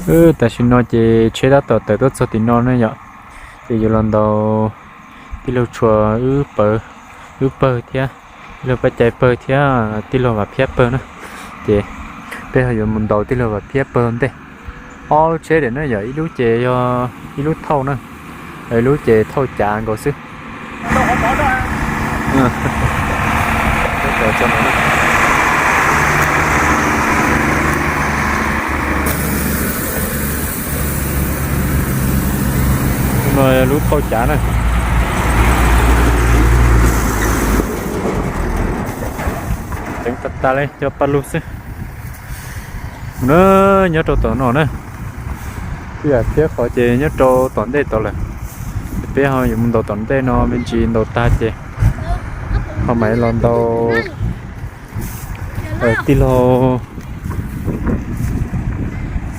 Tam sim no ces tsheb tab tom tawm tuaj txog tim no na yom, ces yuav los ntaus tij laug Tshuas wb pawg, wb pawg thiab, tij laug Paj Cai pawg thiab tij laug Vam Phiab pawg na. Ces peb ho yuav mus ntaus tij laug Vam Phiab pawg ntej. Ob lub tsheb diam na yom, ib lub ces yog ib lub thauj na, ib lub ces thauj cav nkaus xwb. No lub thauj cav na. Ceev tas tas li, cov paj lug xwb. Mus na, nyob rau tom no na. Ib yam thiab qhov ces nyob rau tom ntej tod lawm. Peb ho yuav mus ntaus tom ntej no me ntsis, ntaus tag ces ho mam los ntaus tij laug,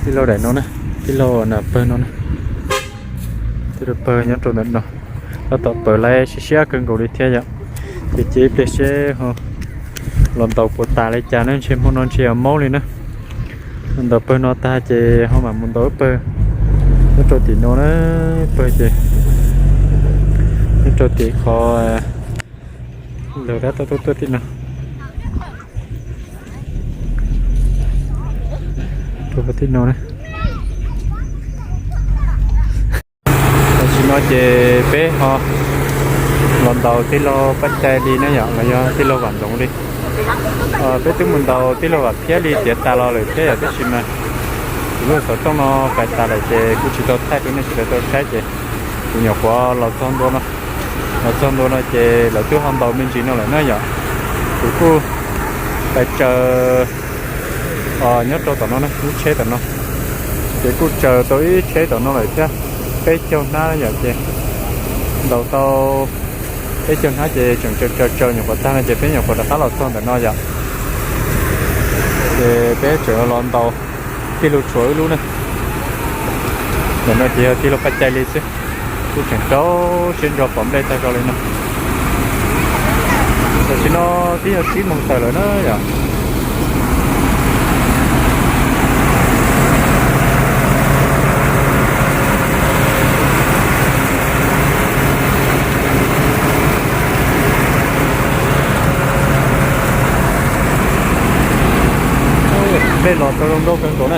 tij laug daim no na, tij laug nas pawg no na. Tij laug pawg nyob rau ntawm no, tab tom pawg lawm siab siab kawg nkaus li thiab yom. Ces cia ib pliag seb los ntaus puas tas li cas na, ntshe hmo no ntshe yuav maub li na. Ntaus pawg no tag ces ho mam mus ntaus ib pawg nyob rau tim no na, pawg ces nyob rau tim qhov lawv tab tom tuaj tuaj tim no. Rau tim no na. Tam sim no ces peb ho los ntaus tij laug Paj Cai li na yom, los yog tij laug Vam Ntxoov li. Peb twb mus ntaus tij laug Vam Phiab li tiav tas los lawm thiab yom, tab sis mas kuv lub xov tooj no fais tas lawm ces kuj tsis tau thaij rau nej sawv daws tau saib ces kuv nyuam qhuav los txog ntua no, los txog ntua no ces lawv twb ho ntaus me ntsis no lawm na yom. Kuv kuj pais tsaws nyob rau tom no na, lub tsheb tom no, ces kuj tsaws tau ib tsheb tom no lawm thiab, peb caug hnab yom. Ces ntaus tau peb caug hnab ces tseem tsaws tsaws tsaws nyuam qhuav tag no ces peb nyuam qhuav rov qab los txog ntawm no yom. Ces peb tseem los ntaus tij laug Tshuas wb lub na. Ntawm no ces yog tij laug Paj Cai li xwb, kuj tseem rau siab ntso pom nplej tag zog li no. Tam sim no twb yog tsib moos tawm lawm na yom. Nplej los tau zoo nkauj kawg nkaus na.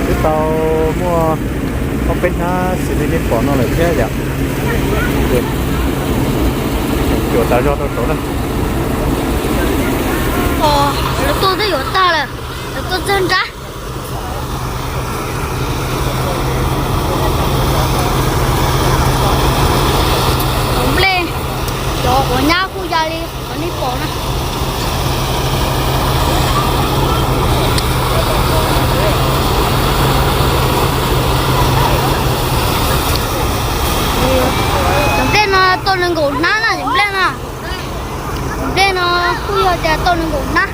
Twb tau muaj ob peb hnab xws li nej pom no lawm thiab yom. Cuam tas zog rau saud na. Lawv tuaj twb yuav tag lawm, lawv tuaj txog nrab. Cov nplej, cov uas nyab kuj ya li qhov nej pom na. Cov nplej no tau nees nkaum hnab na, cov nplej no. Cov nplej no kuj yog tias tau nees nkaum hnab.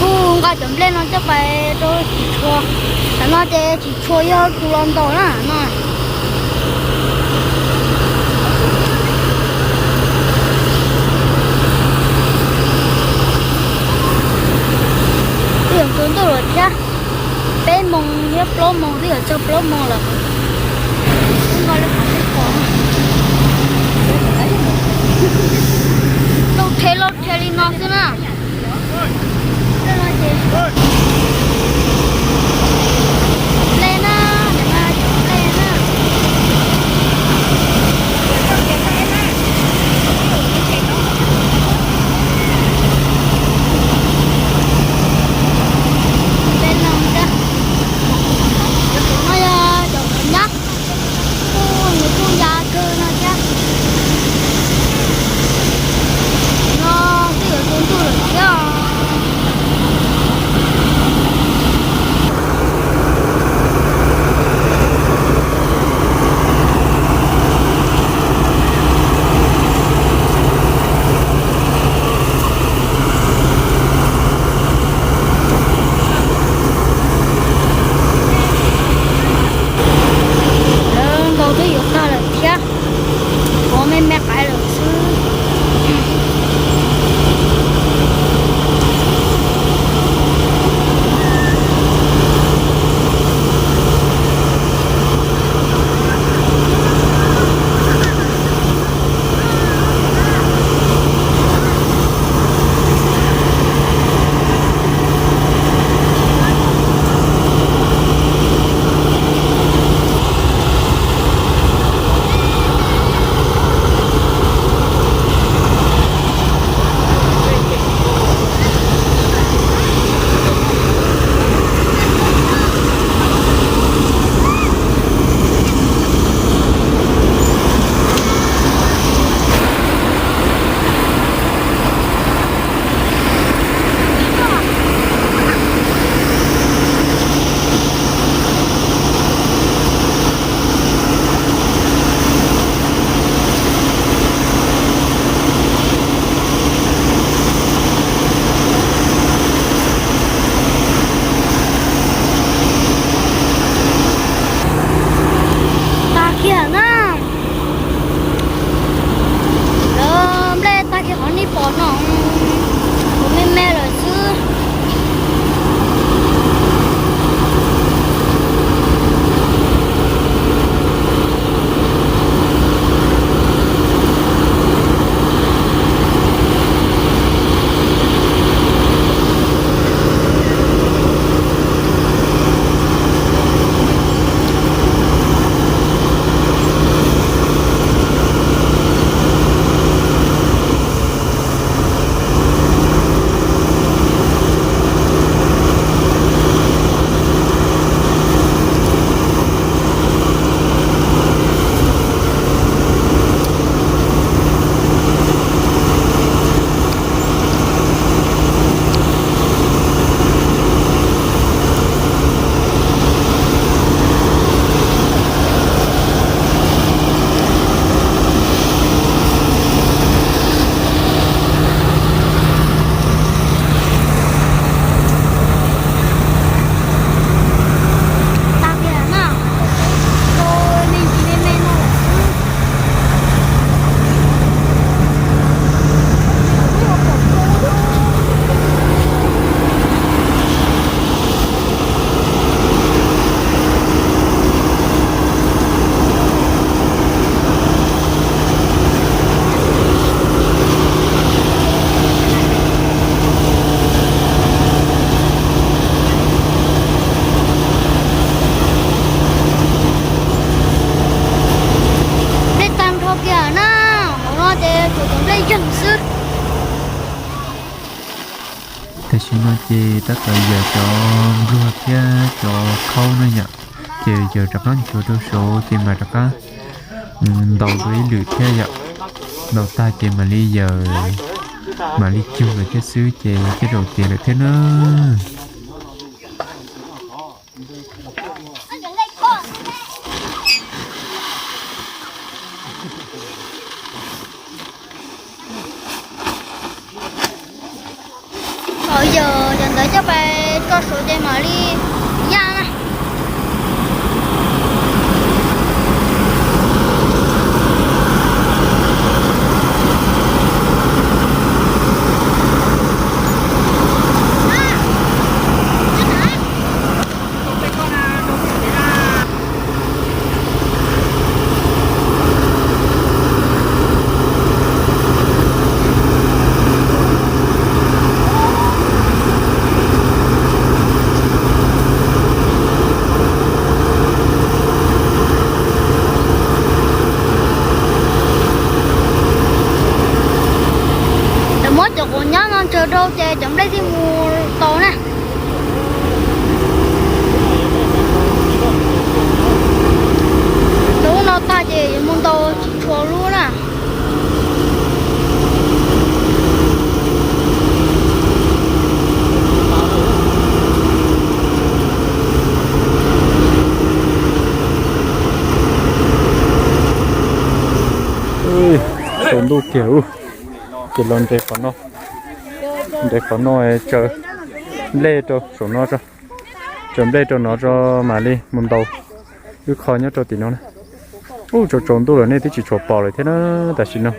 Kuj nqa cov nplej no coj pais rau Tsim Tshuas. Tam no ces Tsim Tshuas yog tus los ntaus na no. Twb yuav tsaus ntuj lawm thiab, peb moos thiab plaub moos twb yuav txog plaub moos lawm. Lauj rhe lauj rhe li no xwb na. Nplej na, nplej na. Nplej no thiab. No yog cov Tam sim no ces tab tom yawm cov npluag thiab cov khaub na yom, ces yawm rov qab nchuav rau saud ces mam rov qab ntaus dua ib lwm thiab yom. Ntaus tag ces mam li yawm, mam li cug lawm thiab xwb ces tej zaum tiav lawm thiab na. Yog cov ntawd coj pais tso suav ces mam li yaj na. Lawv muab cov quav nyab no ntsaws rau ces cov nplej thiaj mus tau na. Cov ub no tag ces yuav mus ntaus tsis tshua lub na. Tsaus ntuj kiag, ces los nres qhov no, nres qhov no tsaws nplej rau saum no tso, tsaws nplej rau no tso mam li mus ntaus wb qho nyob rau tim no na. Ub, tsaus tsaus ntuj lawm nej twb tsis tshua pom lawm thiab na tam sim no.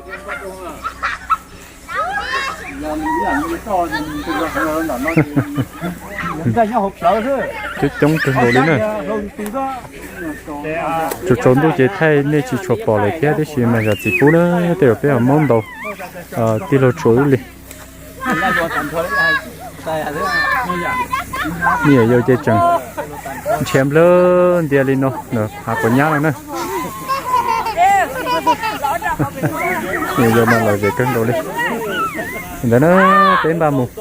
Coob coob kawg nkaus li na. Tsaus tsaus ntuj ces thaij nej tsis tshua pom lawm thiab, tiam sis mas zam txim pub na, tej zaum peb ho muab ntaus tij laug Tshuav wb li. Me nyuam yaus ces tseem nrhiav nplawg ntias li no, hav quav nyab no na. Me nyuam yaus mas lom zem kawg nkaus li. Ntawd na, peb npaj mus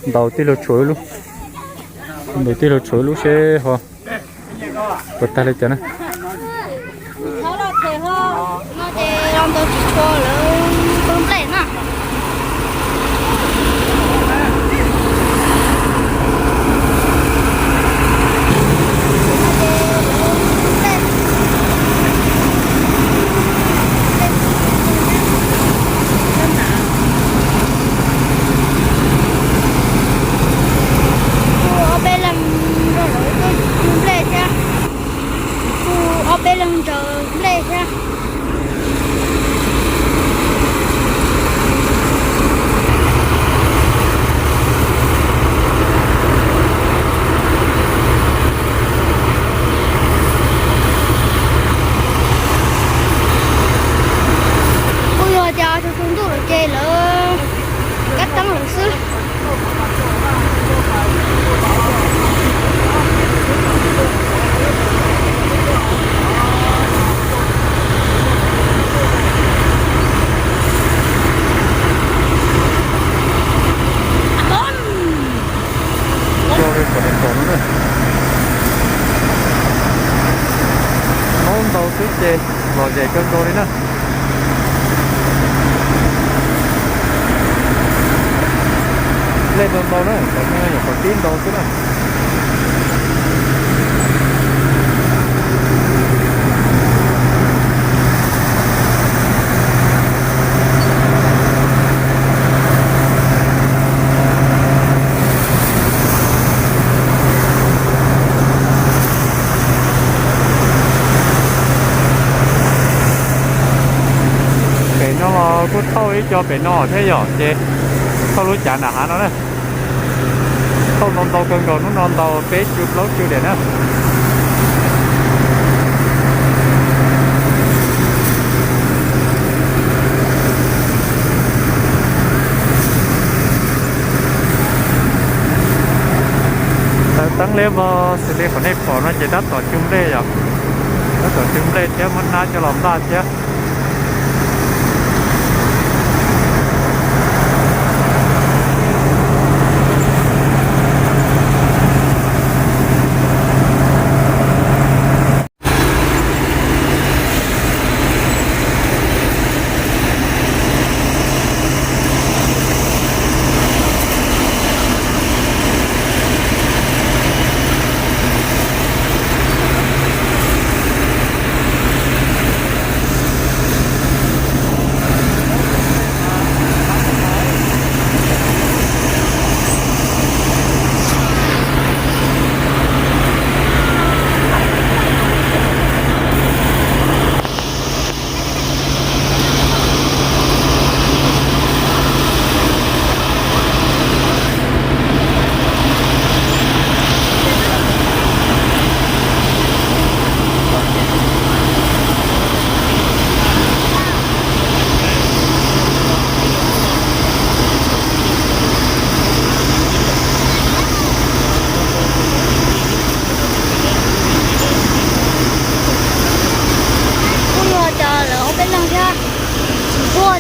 ntaus tij laug Tshuav wb lub, ntaus tij laug Tshuav wb lub seb ho puas tag li cas na. Kuj ob peb leeg nrog lawv tuaj cug nplej thiab. Kuj ob peb leeg ntsaws nplej thiab. Kuj yog tias tsaus tsaus ntuj lawm ces lawv kab teeb lawm xwb. Coj li kom nws kom no na. Hmoob ntau xwb ces lom zem kawg nkaus li na. Nplej ntau ntau na, nyuam qhuav tib ntau xwb na. Pem no los kuj thauj ib co pem no thiab yom, ces thauj lub cav nram hav no na. Thauj ntau ntau kawg nkaus, hnub no ntaus peb tsw plaub tsw diam na. Taws teeb liab vog xws li qhov nej pom no ces tab tom cug nplej yom. Tab tom cug nplej thiab muab hnab coj los npaj thiab.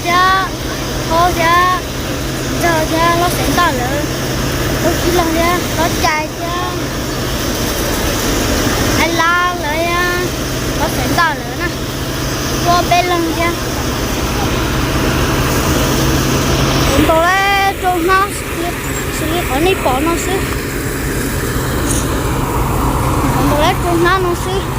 thiab, Hlob thiab, Ntxawg thiab Hlob Xaiv Ntawj lawv, Hlob Kib Leeg thiab Hlob Cai thiab, Aib Lab lawv thiab, Hlob Xaiv Ntawj lawv na, ob peb leeg thiab. Ntaus lawm rau hnab, xws li qhov nej pom no xwb. Ntaus lawm rau hnab no xwb.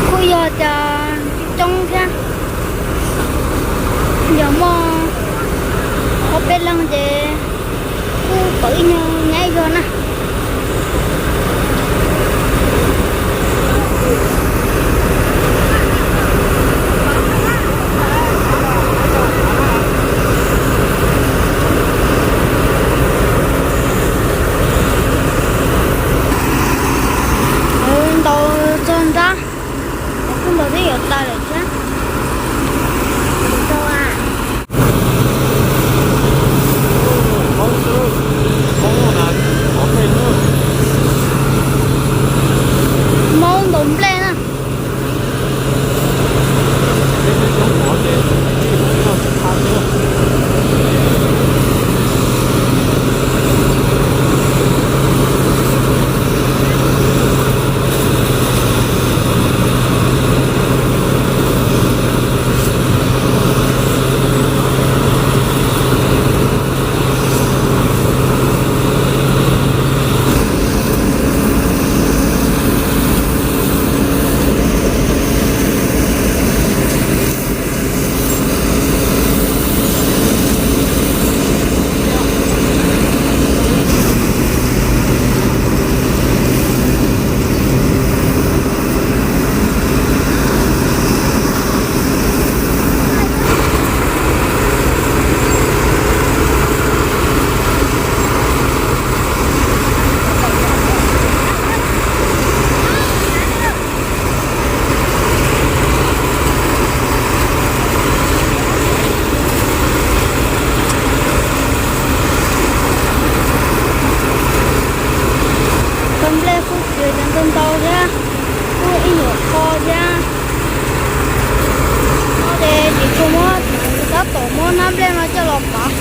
Kuj yog tias coob thiab, yog muaj ob peb leeg ces kuj pom ib nyuag nyab zog na. Ntaus txog nrab, kuj ntaus twb yuav tas lawm thiab. Maub ntaus nplej na. Tau nplej kuj tsis ntau ntau thiab, kuj ib nyuag qho thiab. No ces tsis tshua muab, tab tom muab hnab nplej no coj los pov.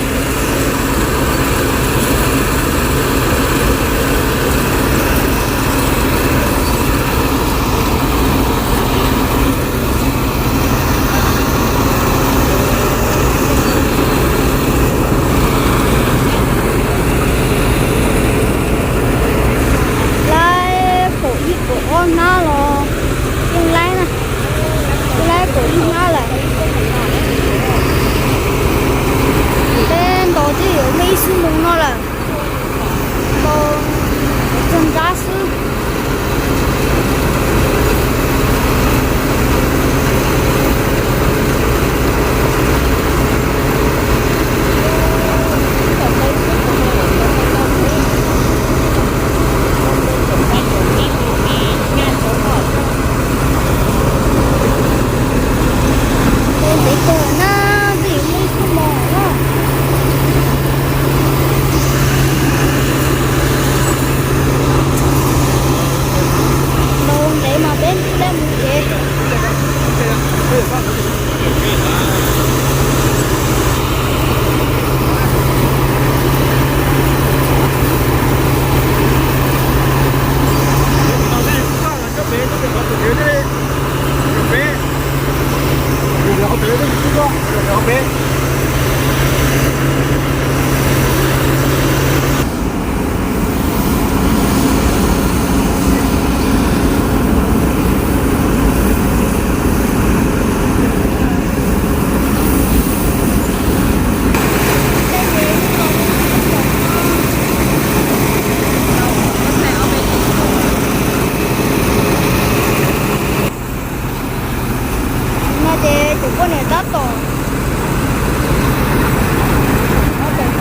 Laib kaum ib kaum ob hnab los yeej laib na, yeej laib kaum ib hnab lawm. Peb ntaus twb yuav muaj ib xuab moos no lawm, ntaus txog nrab xwb. Ntev kawg na, twb yuav muaj ib xuab moos na. Ntaus ntev mas peb daj mus kev. No ces cov poj niam tab tom, tab tom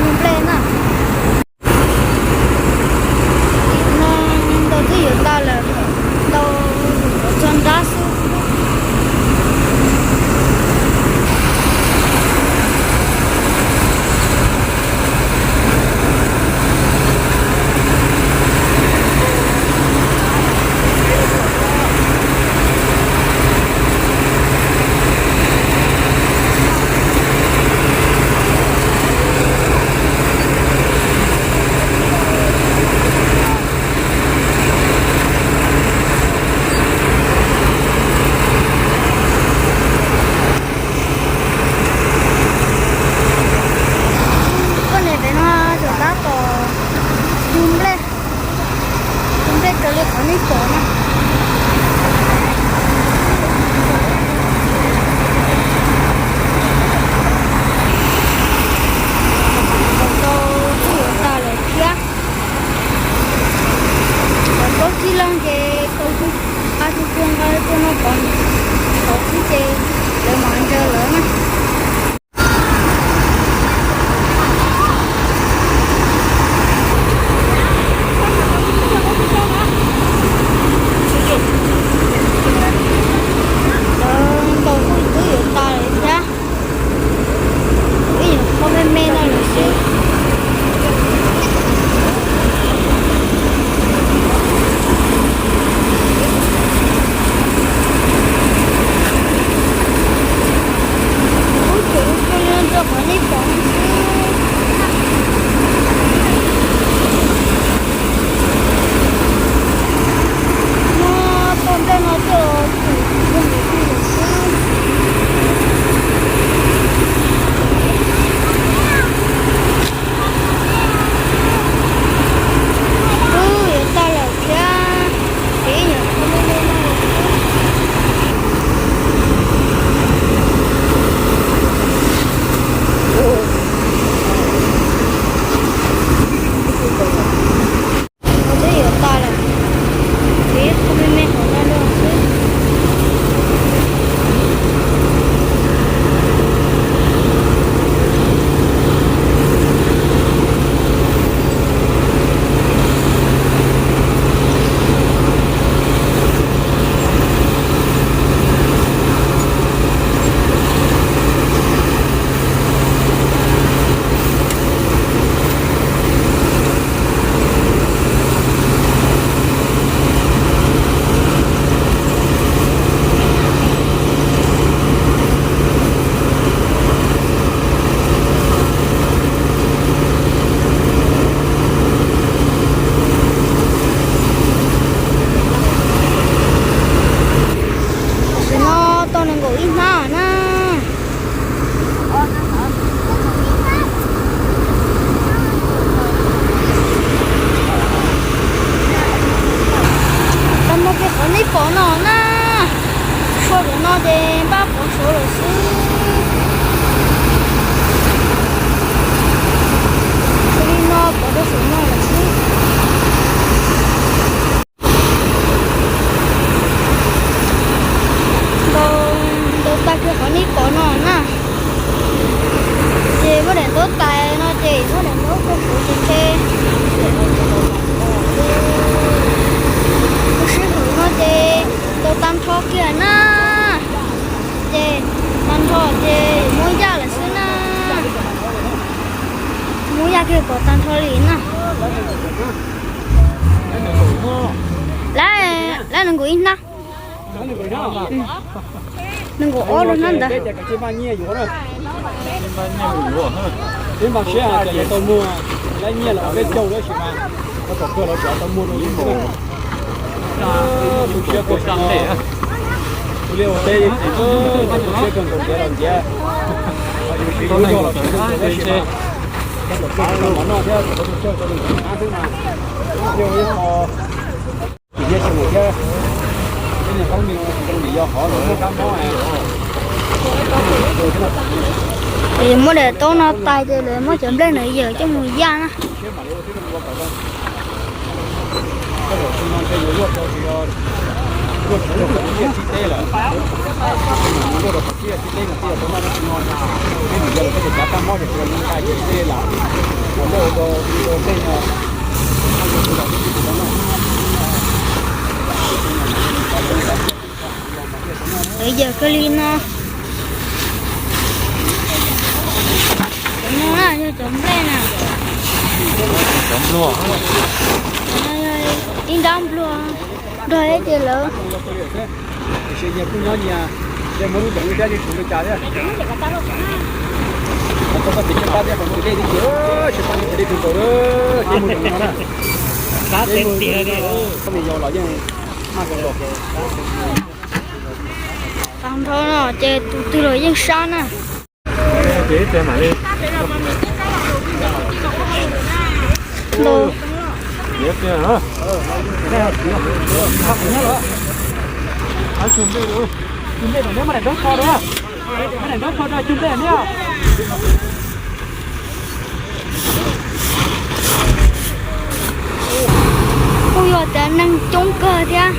Neb pom no na, ces muab daim ntaub tais no ces muab daim ntaub koj kuv ces ntshe lub sij hawm no ces tau tag nrho kiag na, ces tag nrho ces muab yaj lawm xwb na, muab yaj kiag kom tag nrho li na. Lab, lab nees nkaum ib hnab, nees nkaum ob lub hnab ntawd. Peb npaj siab hais tias yuav tau muag, lab nyiaj los peb caug lawm sis mas, kom kawg los tseem tau muag rau li xwb. Tus siab kawg, tus li ua teb, tus siab kawg nkaus tiav los tiav, yus siv yus zog los tseem tau tab sis mas, mov noj thiab tau tsawg rau nws hnab xwb mas, yog ib qho. Tsis nyiaj tsis mus thiab, peb niag qoob nws zoo li yog qhov los muaj kab mob. Muab daim ntaub no tais ces lawv muab cov nplej ntawd yawm coj mus yaj na. Lawv yawm kawg li no. Cov no na yog cov nplej na. Cov nplua. Cov no yog ib nrab nplua, nrog ib ces lawv. Tag nrho no ces tus twg los yeej sab na. Kuj yog tias neeg coob kawg thiab.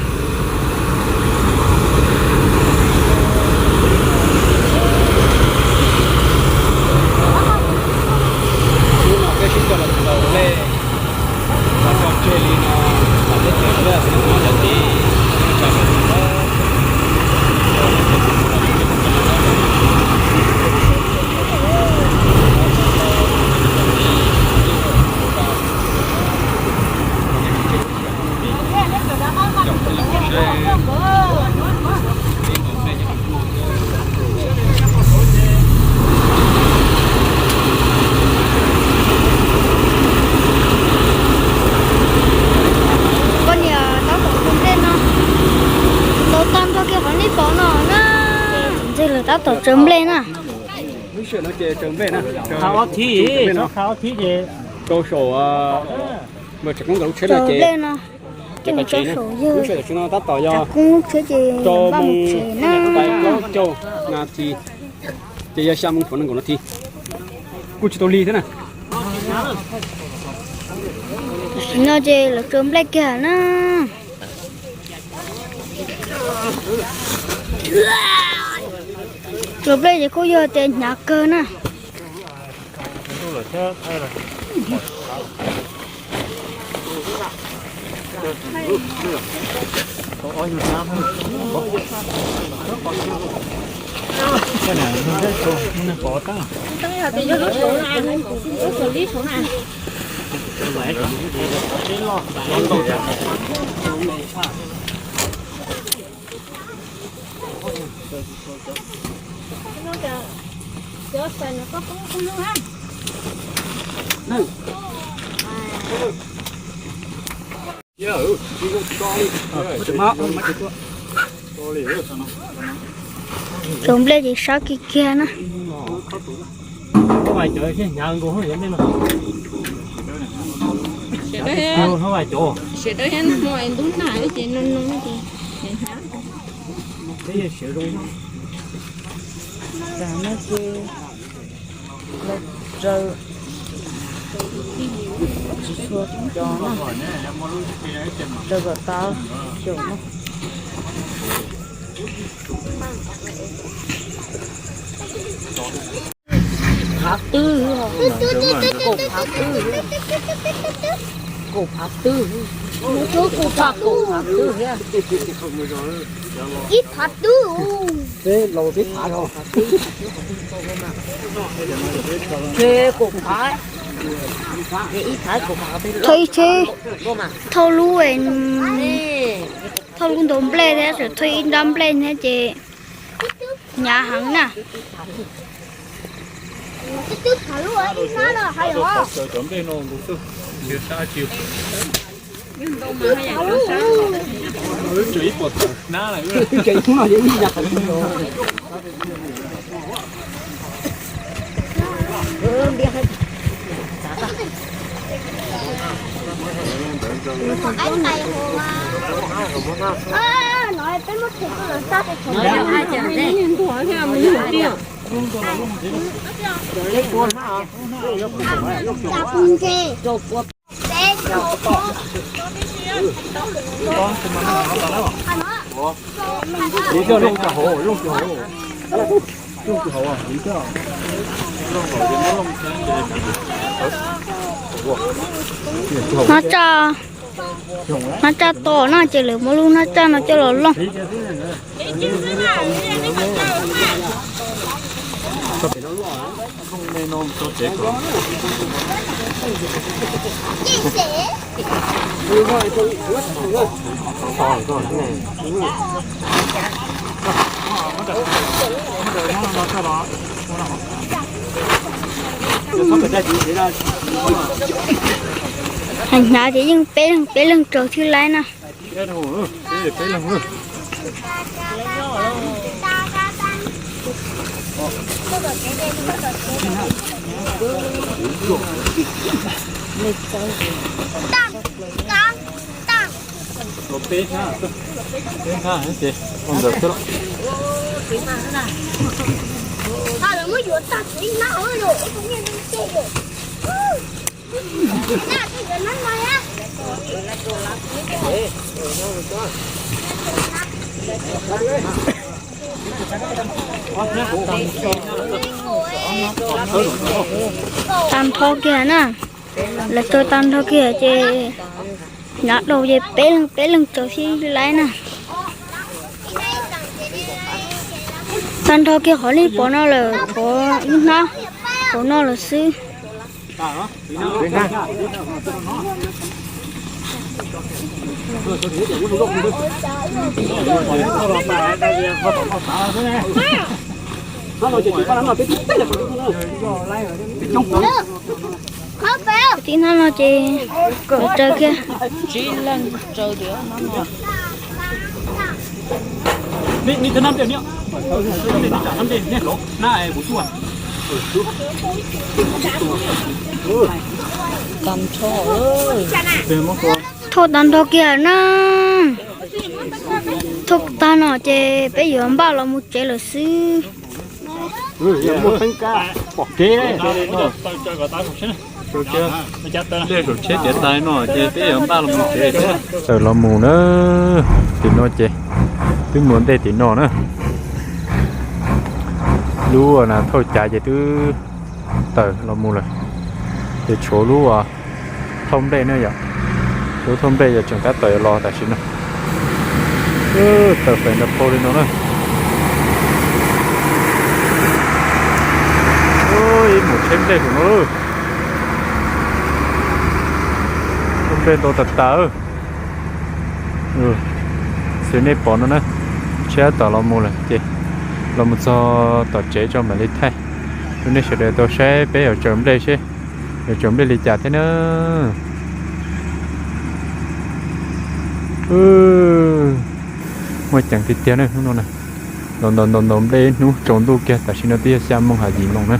Poj niam tab tom tsaws nplej no, tau tag nrho kiag qhov nej pom no na. Ntxig lawv tab tom tsaws nplej na. Qha ob thib, qha ob thib ces rau saum, tsaws nplej no, coj mus rau saum yawg. Lub sij hawm tam sim no tab tom yog rau moos plaub caug nas this, ces yog xya moos kaum nees nkaum nas this, kuj tsis tau lig thiab na. Tam sim no ces lawv tsaws nplej kiag na. Tsaws nplej ces kuj yog tias hnyav kawg na. Tsaws nplej ces sab kiag kiag na. Tam no ces lawv tsaws, tsis tshua cov na, tsaws kom tag xyaum no. Phav twb, kaum phav twb, kaum phav twb, kaum phav twb thiab. Ib phav twb. Ces kaum phav, ib phav kaum phav. Thauj ib tsheb, thauj lub, thauj lub ntau nplej thiab, thauj ib nrab nplej thiab ces hnyav heev na. Hnab tsaj, hnab tsaj to no ces lawv muab lub hnab tsaj no coj los looj. Hnav ces yeej peb leeg peb leeg tsaws thiaj laib na. Tag nrho kiag na, lawv tsaws tag nrho kiag ces hnyav dhau ces peb leeg peb leeg tsaws thiaj laib na. Tag nrho kiag qhov nej pom no lawm, qhov ib hnab hauv no lawm xwb. Tib hnab no ces tsaws kiag. Thauj tag nrho kiag na. Thauj tag no ces peb yuav npaj los mus tsev lawm xwb. Pom kev, dej saum tsheb tiav tas no ces peb yuav npaj los mus tsev thiab. Tawm los mus na, tim no ces twb mus ua ntej tim no na. Lub uas thauj cav ces twb tawm los mus lawm, ces tshuav lub uas thauj nplej na yom. Lub thauj nplej yog tseem tab tom yuav los tam sim no. Tawm feem ntawm phau li no na. Ib mus tsheb nplej saum no. Thauj nplej ntau tas tas. Xws nej pom no na, tsheb tab tom los mus lawm ces los mus txog tom tsev tso mam li thaij rau nej sawv daws tau saib peb yuav tsaws nplej seb yuav tsaws nplej li cas thiab na. Muaj ceem tiag tiag na hnub no na. Ntaus ntaus ntaus ntaus nplej ib hnub tsaus ntuj kiag, tam sim no twb yog xya moos hais yim moos na.